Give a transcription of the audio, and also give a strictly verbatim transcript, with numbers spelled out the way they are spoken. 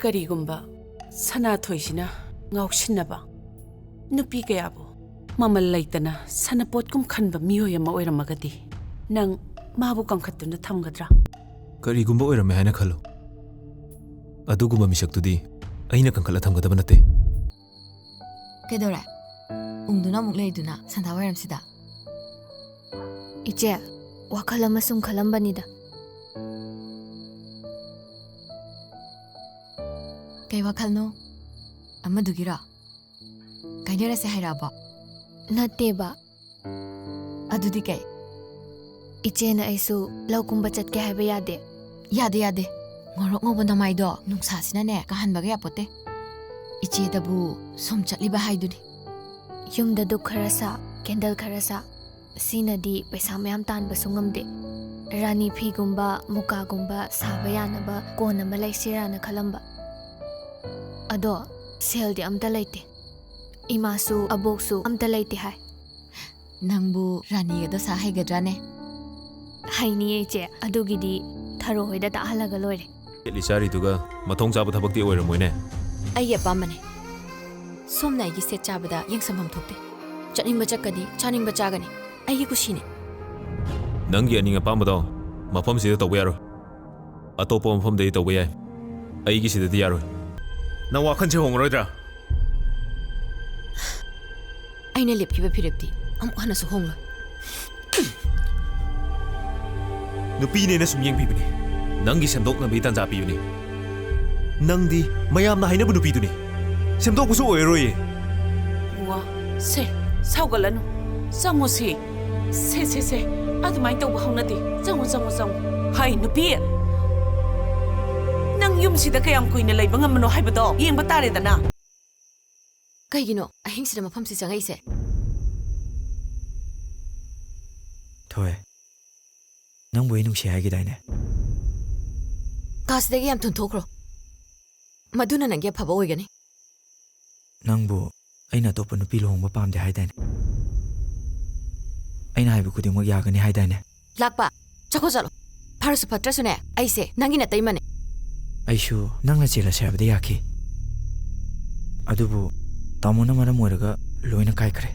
ꯀꯔꯤꯒꯨꯝꯕ ꯁꯅꯥꯊꯣꯏꯁꯤꯅ ꯉꯥꯎꯁꯤꯟꯅꯕ ꯅꯨꯄꯤ ꯀꯌꯥꯕꯨ ꯃꯃꯜ ꯂꯩꯇꯅ ꯁꯅꯄꯣꯠꯀꯨꯝ ꯈꯟꯕ ꯃꯤꯑꯣꯏ ꯑꯃ ꯑꯣꯏꯔꯝꯃꯒꯗꯤ, ꯅꯪ ꯃꯥꯕꯨ ꯀꯟꯈꯠꯇꯨꯅ ꯊꯝꯒꯗ꯭ꯔꯥ? ꯀꯔꯤꯒꯨꯝꯕ ꯑꯣꯏꯔꯝꯃꯦ ꯍꯥꯏꯅ ꯈꯜꯂꯨ, ꯑꯗꯨꯒꯨꯝꯕ ꯃꯤꯁꯛꯇꯨꯗꯤ ꯑꯩꯅ ꯀꯟꯈꯠꯂ ꯊꯝꯒꯗꯕ ꯅꯠꯇꯦ꯫ ꯀꯩꯗꯧꯔꯦ? ꯎꯪꯗꯨꯅ ꯑꯃꯨꯛ ꯂꯩꯗꯨꯅ ꯁꯟꯗꯥ ꯋꯥꯏꯔꯝꯁꯤꯗ? ꯏꯆꯦ, ꯋꯥꯈꯜ ꯑꯃ ꯁꯨꯝ ꯈꯜꯂꯝꯕꯅꯤꯗ꯫ ꯀꯩ ꯋꯥꯈꯜꯅꯣ? ꯑꯃꯗꯨꯒꯤꯔꯣ? ꯀꯥꯏꯅꯔꯁꯦ ꯍꯥꯏꯔꯛꯑꯕꯣ? ꯅꯠꯇꯦꯕ꯫ ꯑꯗꯨꯗꯤ ꯀꯩ? ꯏꯆꯦꯅ ꯑꯩꯁꯨ ꯂꯧ ꯀꯨꯝꯕ ꯆꯠꯀꯦ ꯍꯥꯏꯕ ꯌꯥꯗꯦ꯫ ꯌꯥꯗꯦ, ꯌꯥꯗꯦ꯫ ꯉꯧꯔꯣꯛ ꯉꯧꯕ ꯅꯃꯥꯏꯗꯣ ꯅꯨꯡꯁꯥꯁꯤꯅꯅꯦ ꯀꯥꯍꯟꯕꯒ ꯌꯥꯄꯣꯠꯇꯦ꯫ ꯏꯆꯦꯗꯕꯨ ꯁꯨꯝ ꯆꯠꯂꯤꯕ ꯍꯥꯏꯗꯨꯅꯤ꯫ ꯌꯨꯝꯗ ꯙꯨꯞ ꯈꯔ ꯁꯥ, ꯀꯦꯟꯗꯜ ꯈꯔ ꯁꯥ, ꯁꯤꯅꯗꯤ ꯄꯩꯁꯥ ꯃꯌꯥꯝ ꯇꯥꯟꯕꯁꯨ ꯉꯝꯗꯦ꯫ ꯔꯥꯅꯤ ꯐꯤꯒꯨꯝꯕ, ꯃꯨꯀꯥꯒꯨꯝꯕ ꯁꯥꯕ ꯌꯥꯅꯕ ꯀꯣꯟ ꯑꯃ ꯂꯩꯁꯤꯔꯥꯅ ꯈꯜꯂꯝꯕ꯫ ꯑꯗꯣ ꯁꯦꯜꯗꯤ ꯑꯝꯇ ꯂꯩꯇꯦ꯫ ꯏꯃꯥꯁꯨ ꯑꯕꯣꯛꯁꯨ ꯑꯝꯇ ꯂꯩꯇꯦ ꯍꯥꯏ꯫ ꯅꯪꯕꯨ ꯔꯥꯅꯤꯒꯗꯣ ꯁꯥ ꯍꯩꯒꯗ꯭ꯔꯥꯅꯦ? ꯍꯩꯅꯤꯌꯦ ꯏꯆꯦ, ꯑꯗꯨꯒꯤꯗꯤ ꯊꯔꯣ ꯍꯣꯏꯗ ꯇꯥꯛꯍꯜꯂꯒ ꯂꯣꯏꯔꯦ꯫ ꯁꯦꯠꯂꯤ ꯆꯥꯔꯤꯗꯨꯒ ꯃꯊꯣꯡ ꯆꯥꯕ ꯊꯕꯛꯇꯤ ꯑꯣꯏꯔꯝꯃꯣꯏꯅꯦ꯫ ꯑꯩꯒꯤ ꯑꯄꯥꯝꯕꯅꯦ꯫ ꯁꯣꯝꯅ ꯑꯩꯒꯤ ꯁꯦꯠ ꯆꯥꯕꯗ ꯌꯦꯡꯁꯟꯐꯝ ꯊꯣꯛꯇꯦ꯫ ꯆꯠꯅꯤꯡꯕ ꯆꯠꯀꯅꯤ, ꯆꯥꯅꯤꯡꯕ ꯆꯥꯒꯅꯤ, ꯑꯩꯒꯤ ꯀꯨꯁꯤꯅꯤ꯫ ꯅꯪꯒꯤ ꯑꯅꯤꯡ ꯑꯄꯥꯝꯕꯗꯣ ꯃꯐꯝꯁꯤꯗ ꯇꯧꯕ ꯌꯥꯔꯣꯏ꯫ ꯑꯇꯣꯞꯄ ꯃꯐꯝꯗꯗꯤ ꯇꯧꯕ ꯌꯥꯏ, ꯑꯩꯒꯤꯁꯤꯗꯗꯤ ꯌꯥꯔꯣꯏ꯫ ꯅꯪ ꯋꯥꯈꯜꯁꯦ ꯍꯣꯡꯉꯔꯣꯏꯗ꯭ꯔꯥ? ꯑꯩꯅ ꯂꯦꯞꯈꯤꯕ ꯐꯤꯔꯦꯞꯇꯤ ꯑꯃꯨꯛ ꯍꯟꯅꯁꯨ ꯍꯣꯡꯂꯣꯏ꯫ ꯅꯨꯄꯤꯅꯦꯅ ꯁꯨꯝ ꯌꯦꯡꯕꯤꯕꯅꯤ, ꯅꯪꯒꯤ ꯁꯦꯝꯗꯣꯛꯅꯕꯒꯤ ꯇꯥꯟꯖꯥ ꯄꯤꯕꯅꯤ꯫ ꯅꯪꯗꯤ ꯃꯌꯥꯝꯅ ꯍꯥꯏꯅꯕ ꯅꯨꯄꯤꯗꯨꯅꯤ, ꯁꯦꯝꯗꯣꯛꯄꯁꯨ ꯑꯣꯏꯔꯔꯣꯏꯌꯦ꯫ ꯋꯥ, ꯁꯦ, ꯁꯥꯎꯒꯠꯂꯅꯨ, ꯆꯪꯉꯨꯁꯤ꯫ ꯁꯦ, ꯁꯦ, ꯁꯦ, ꯑꯗꯨꯃꯥꯏꯅ ꯇꯧꯕ ꯍꯧꯅꯗꯦ꯫ ꯆꯪꯉꯨ, ꯆꯪꯉꯨ, ꯆꯪꯉꯨ꯫ ꯍꯥꯏ, ꯅꯨꯄꯤ, ꯅꯪ ꯌꯨꯝꯁꯤꯗ ꯀꯌꯥꯝ ꯀꯨꯏꯅ ꯂꯩꯕ ꯉꯝꯕꯅꯣ ꯍꯥꯏꯕꯗꯣ ꯌꯦꯡꯕ ꯇꯥꯔꯦꯗꯅ꯫ ꯀꯩꯒꯤꯅꯣ ꯑꯍꯤꯡꯁꯤꯗ ꯃꯐꯝꯁꯤ ꯆꯪꯉꯛꯏꯁꯦ? ꯊꯣꯏ, ꯅꯪꯕꯨ ꯑꯩ ꯅꯨꯡꯁꯤ ꯍꯥꯏꯈꯤꯗꯥꯏꯅꯦ? ꯀꯥꯁꯤꯗꯒꯤ ꯌꯥꯝ ꯊꯨꯅ ꯊꯣꯛꯈ꯭ꯔꯣ꯫ ꯃꯗꯨꯅ ꯅꯪꯒꯤ ꯑꯐꯕ ꯑꯣꯏꯒꯅꯤ꯫ ꯅꯪꯕꯨ ꯑꯩꯅ ꯑꯇꯣꯞꯄ ꯅꯨꯄꯤ ꯂꯨꯍꯣꯡꯕ ꯄꯥꯝꯗꯦ ꯍꯥꯏꯗꯥꯏꯅꯦ? ꯑꯩꯅ ꯍꯥꯏꯕ ꯈꯨꯗꯤꯡꯃꯛ ꯌꯥꯒꯅꯤ ꯍꯥꯏꯗꯥꯏꯅꯦ? ꯂꯥꯛꯄ, ꯆꯠꯈꯣ ꯆꯠꯂꯣ꯫ ꯐꯔꯁꯨ ꯐꯠꯇ꯭ꯔꯁꯨꯅꯦ, ꯑꯩꯁꯦ ꯅꯪꯒꯤ ꯅꯇꯩꯃꯅꯦ꯫ ꯑꯩꯁꯨ ꯅꯪꯅ ꯆꯦꯜꯂꯁꯦ ꯍꯥꯏꯕꯗ ꯌꯥꯈꯤ꯫ ꯑꯗꯨꯕꯨ ꯇꯥꯃꯣꯅ ꯃꯔꯝ ꯑꯣꯏꯔꯒ ꯂꯣꯏꯅ ꯀꯥꯏꯈ꯭ꯔꯦ꯫